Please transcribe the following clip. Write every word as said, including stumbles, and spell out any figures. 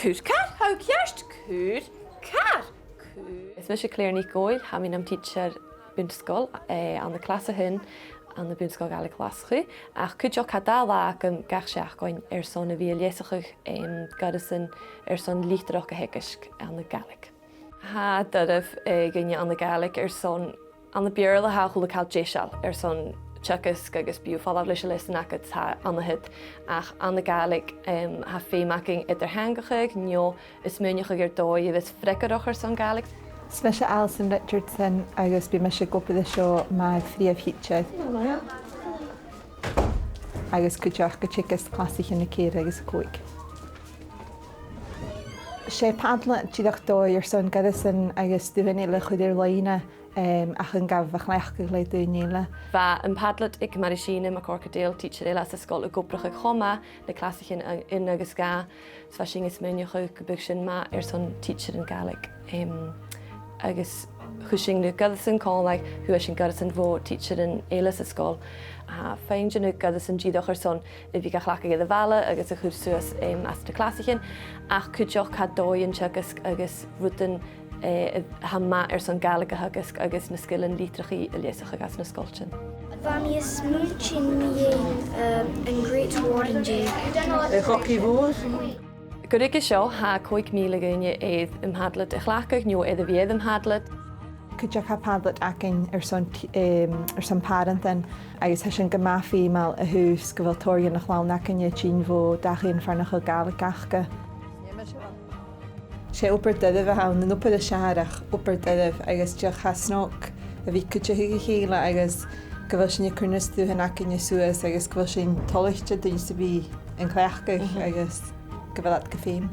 Cur car, tha thu ceart, cur car, cur. Is mise Claire NicDhòmhnaill, tha mi nam tidsear bun-sgoil, eh, ann an clas a h-aon ann am Bun-sgoil Ghàidhlig Ghlaschu, ach cuideachd tha dà latha agam gach seachdain airson a bhith a' leasachadh, em, goireasan airson litearrachd a theagasg ann an Gàidhlig. Tha doirbh, eh, dhuinne ann an Gàidhlig airson, ann am Beurla tha a h-uile càil deiseil airson teagasg agus bidh thu a' falbh leis an leasan agad, tha e an-siud, ach ann an Gàidhlig, em, tha feum againn eadar-theangachadh no a' smaoineachadh air dòigh a bhios freagarrach airson Gàidhlig. Is mise Alison Richardson agus bidh mise ag obair an seo mar phrìomh thidsear. Agus cuideachd a' teagasg clasaichean a ceithir agus a còig. 'S e Padlet dìreach dòigh airson goireasan agus dùthchannan eile a chur air loidhne, em, ach an gabh a chleachdadh le daoine eile. Bha am Padlet aig Mairead Sìne MacCorquodale, tidsear eile às an sgoil, ag obrachadh cho math le clasaichean a h-aon agus a dhà, is bha sinn a' smaoineachadh gum biodh sin math airson tidsearan Gàidhlig. Em, agus chuir sinn na goireasan còmhla, fhuair sinn goireasan bho thidsearan eile sa sgoil. Tha feum aig na goireasan dìreach airson a bhith ga chleachdadh air a' bhaile agus a chur suas, em, anns na clasaichean, ach cuideachd tha dòighean teagaisg agus rudan, eh, a tha math airson Gàidhlig a theagasg agus na sgilean litreachaidh a leasachadh anns na sgoiltean. Bha mi a' smaointinn mu dheidhinn, um, an Great War an-dè. A' chogadh mhòr. Gu ruige seo, tha còig mìle duine air am Padlet a chleachdadh, no air a bhith air am Padlet. Cuideachd tha Padlet againn airson t-, em, airson pàrantan, agus tha sin gu math feumail a thaobh 's gu bheil tòrr dhen a' chlann againne a' tighinn bho dhachaighean far nach eil Gàidhlig aca. 'S e obair doirbh a th' ann, an obair as fheàrr ach obair doirbh, agus dìreach tha e snog a bhith a' cuideachadh a chèile agus gu bheil sinn a' cur na stuthan againne suas agus gu bheil sinn toilichte dhuinn sam bith an cleachdadh, mhm, agus gu bheil iad gu feum.